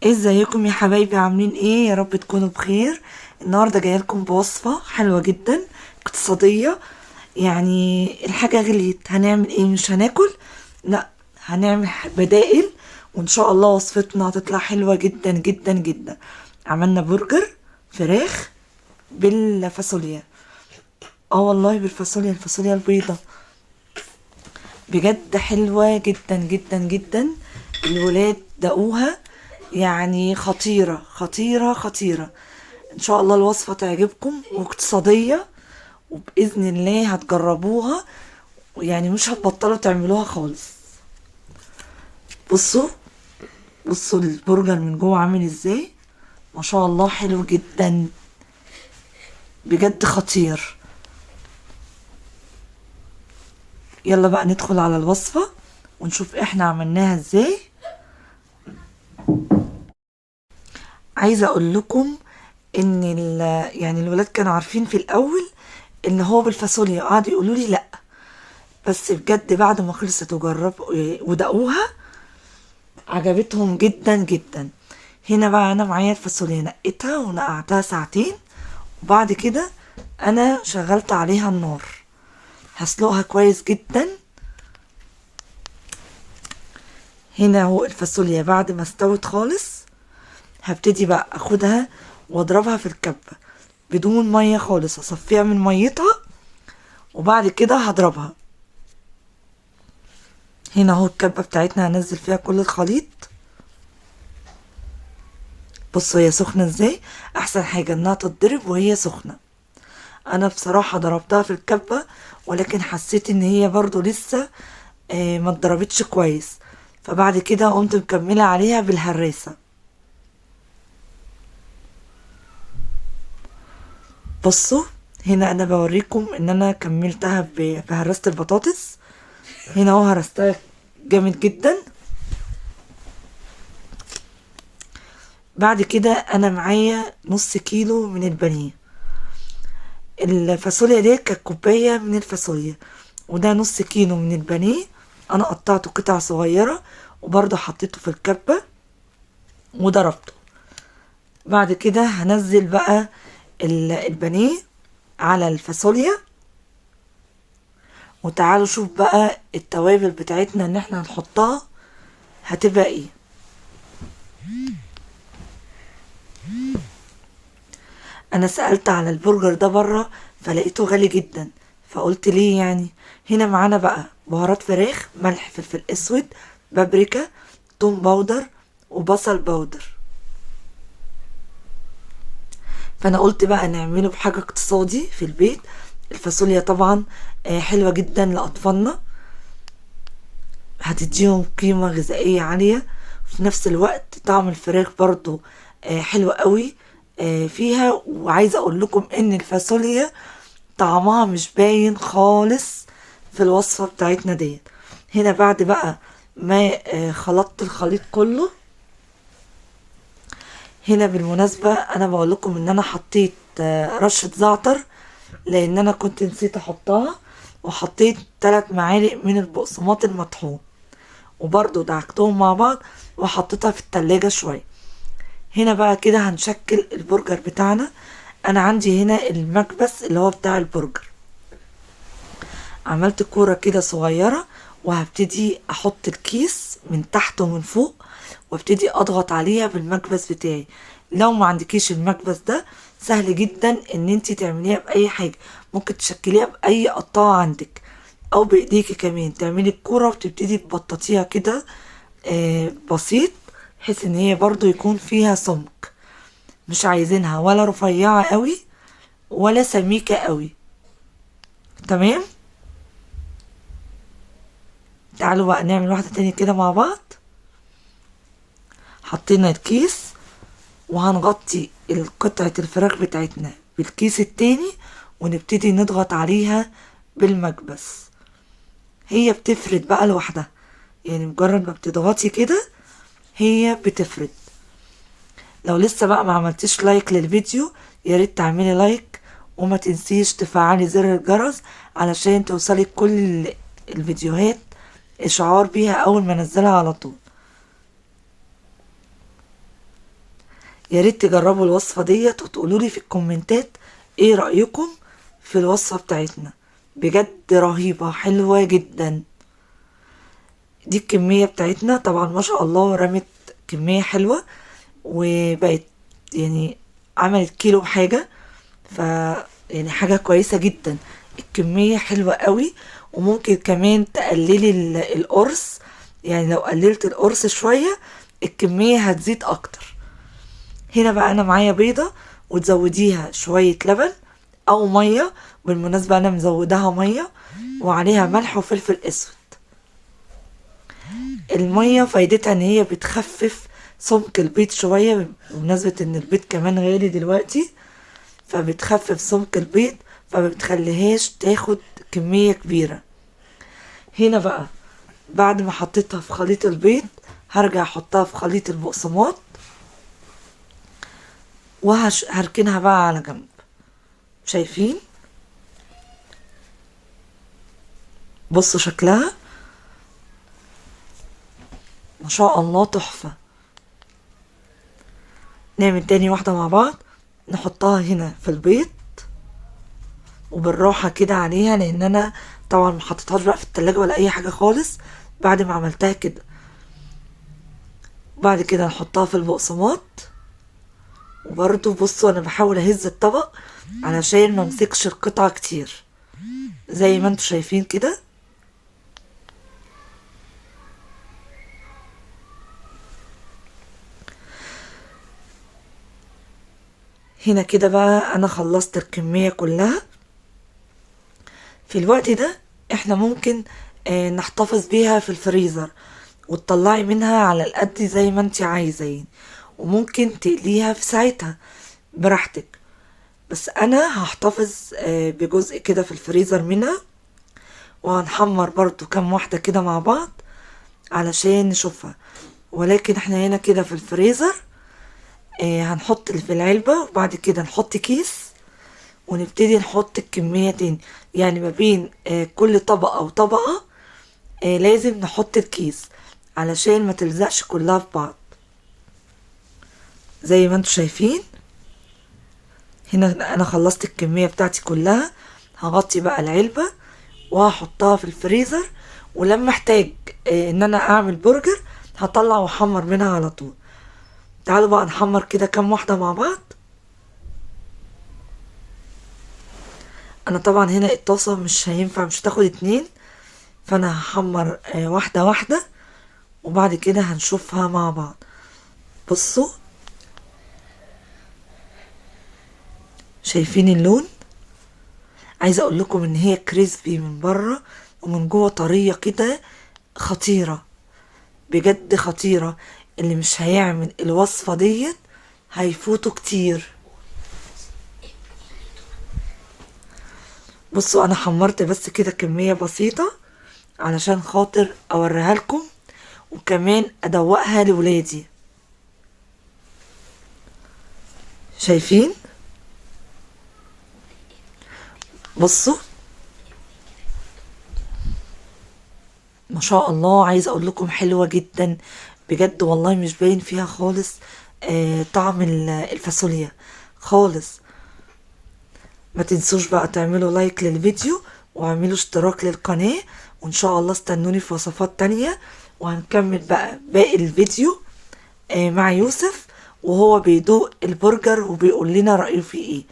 ازيكم يا حبايبي؟ عاملين ايه؟ يا رب تكونوا بخير. النهارده جاية لكم بوصفه حلوة جدا اقتصادية. يعني الحاجة غليت، هنعمل ايه؟ مش هناكل؟ لا، هنعمل بدائل، وان شاء الله وصفتنا هتطلع حلوة جدا جدا جدا. عملنا برجر فراخ بالفاصوليا. والله بالفاصوليا، الفاصوليا البيضة بجد حلوة جدا جدا جدا. الولاد دقوها، يعني خطيرة خطيرة خطيرة. ان شاء الله الوصفة تعجبكم واقتصادية، وبإذن الله هتجربوها ويعني مش هتبطلوا تعملوها خالص. بصوا البرجر من جوه عامل ازاي، ما شاء الله حلو جدا بجد خطير. يلا بقى ندخل على الوصفة ونشوف احنا عملناها ازاي. عايزة اقول لكم ان الولاد كانوا عارفين في الاول ان هو بالفاصوليا، قعدوا يقولوا لي لا، بس بجد بعد ما خلصت وجربوا ودقوها عجبتهم جدا جدا. هنا بقى انا معايا الفاصوليا، نقيتها ونقعتها ساعتين، وبعد كده انا شغلت عليها النار، هسلقها كويس جدا. هنا اهو الفاصوليا بعد ما استوت خالص، هبتدي بقى اخدها واضربها في الكبة بدون مية خالص، اصفيها من ميتها وبعد كده هضربها. هنا اهو الكبة بتاعتنا هنزل فيها كل الخليط. بصوا هي سخنة ازاي، احسن حاجة انها تتضرب وهي سخنة. انا بصراحة ضربتها في الكبة، ولكن حسيت ان هي برضو لسه ما اتضربتش كويس، فبعد كده قمت مكملة عليها بالهراسة. بصوا هنا انا بوريكم ان انا كملتها بهراسة البطاطس. هنا اهو هرستها جامد جدا. بعد كده انا معايا نص كيلو من البانيه. الفاصوليا دي كانت كوباية من الفاصوليا، وده نص كيلو من البانيه انا قطعته قطع صغيرة وبرضه حطيته في الكبه وضربته. بعد كده هنزل بقى البانيه على الفاصوليا، وتعالوا شوف بقى التوابل بتاعتنا ان احنا هنحطها هتبقى ايه. انا سألت على البرجر ده بره فلقيته غالي جدا، فقلت ليه يعني. هنا معانا بقى بهارات فراخ، ملح، فلفل اسود، بابريكا، توم powder، وبصل powder. فانا قلت بقى نعمله بحاجة اقتصادي في البيت. الفاصوليا طبعا حلوة جدا لأطفالنا، هتديهم قيمة غذائية عالية، في نفس الوقت طعم الفراخ برضو حلو قوي فيها. وعايزة اقول لكم ان الفاصوليا طعمها مش باين خالص في الوصفة بتاعتنا ديت. هنا بعد بقى ما خلطت الخليط كله، هنا بالمناسبة انا بقول لكم ان انا حطيت رشة زعتر لان انا كنت نسيت احطها، وحطيت 3 معالق من البقسماط المطحون، وبرضو دعكتهم مع بعض وحطيتها في التلاجة شوية. هنا بقى كده هنشكل البرجر بتاعنا. انا عندي هنا المكبس اللي هو بتاع البرجر، عملت كورة كده صغيرة، وهبتدي احط الكيس من تحت ومن فوق، وابتدي اضغط عليها بالمكبس بتاعي. لو ما عندكيش المكبس ده سهل جدا ان انتي تعمليها باي حاجة، ممكن تشكليها باي قطاعة عندك او بايديكي كمان. تعملي الكورة وتبتدي تبططيها كده بسيط، بحيث ان هي برضو يكون فيها سمك، مش عايزينها ولا رفيعة قوي ولا سميكة قوي. تمام، تعالوا بقى نعمل واحدة تاني كده مع بعض. حطينا الكيس وهنغطي قطعة الفراخ بتاعتنا بالكيس التاني، ونبتدي نضغط عليها بالمكبس. هي بتفرد بقى لوحدها، يعني مجرد ما بتضغطي كده هي بتفرد. لو لسه بقى ما عملتيش like للفيديو يا ريت تعملي like، وما تنسيش تفعلي زر الجرس علشان توصلي كل الفيديوهات اشعار بيها اول ما انزلها على طول. يا ريت تجربوا الوصفة ديت وتقولوا لي في الكومنتات ايه رأيكم في الوصفة بتاعتنا، بجد رهيبة حلوة جدا. دي الكمية بتاعتنا طبعا ما شاء الله رمت كمية حلوة، وبقت يعني عملت كيلو حاجة، ف يعني حاجة كويسة جدا. الكمية حلوة قوي، وممكن كمان تقللي القرص، يعني لو قللت القرص شوية الكمية هتزيد اكتر. هنا بقى انا معايا بيضة، وتزوديها شوية لبن او مية، بالمناسبة انا مزوداها مية، وعليها ملح وفلفل اسود. المية فايدتها ان هي بتخفف سمك البيض شوية، بمناسبة ان البيض كمان غالي دلوقتي، فبتخفف سمك البيض فما بتخليهاش تاخد كمية كبيرة. هنا بقى بعد ما حطيتها في خليط البيض هرجع احطها في خليط البقسماط، وهركنها بقى على جنب. شايفين؟ بصوا شكلها ما شاء الله تحفة. نعمل تاني واحدة مع بعض، نحطها هنا في البيض وبالراحة كده عليها، لان انا طبعا ما حطيتهاش بقى في التلاجة ولا اي حاجة خالص بعد ما عملتها كده. وبعد كده نحطها في البقسماط، وبرضو بصوا انا بحاول اهز الطبق علشان ما امسكش القطعة كتير زي ما انتوا شايفين كده. هنا كده بقى انا خلصت الكمية كلها. في الوقت ده احنا ممكن نحتفظ بيها في الفريزر وتطلعي منها على القد زي ما انت عايزة يعني، وممكن تقليها في ساعتها براحتك، بس انا هحتفظ بجزء كده في الفريزر منها، وهنحمر برضو كام واحدة كده مع بعض علشان نشوفها. ولكن احنا هنا كده في الفريزر هنحط اللي في العلبة، وبعد كده نحط كيس ونبتدي نحط الكمية تاني، يعني ما بين كل طبقة وطبقة لازم نحط الكيس علشان ما تلزقش كلها في بعض زي ما انتوا شايفين. هنا انا خلصت الكمية بتاعتي كلها، هغطي بقى العلبة وهحطها في الفريزر، ولما احتاج ان انا اعمل برجر هطلع واحمر منها على طول. تعالوا بقى نحمر كده كام واحدة مع بعض. انا طبعا هنا الطاسة مش هينفع، مش هتاخد 2، فانا هحمر واحدة واحدة وبعد كده هنشوفها مع بعض. بصوا شايفين اللون؟ عايزة اقول لكم ان هي كريسبي من بره ومن جوه طرية كده، خطيرة بجد خطيرة. اللي مش هيعمل الوصفة ديت هيفوتوا كتير. بصوا انا حمرت بس كده كمية بسيطة علشان خاطر اوريها لكم وكمان ادوقها لولادي. شايفين؟ بصوا ما شاء الله، عايزه اقول لكم حلوه جدا بجد والله، مش باين فيها خالص طعم الفاصوليا خالص. ما تنسوش بقى تعملوا like للفيديو واعملوا اشتراك للقناة، وان شاء الله استنوني في وصفات تانية، وهنكمل بقى باقي الفيديو مع يوسف وهو بيدوق البرجر وبيقول لنا رأيه فيه ايه.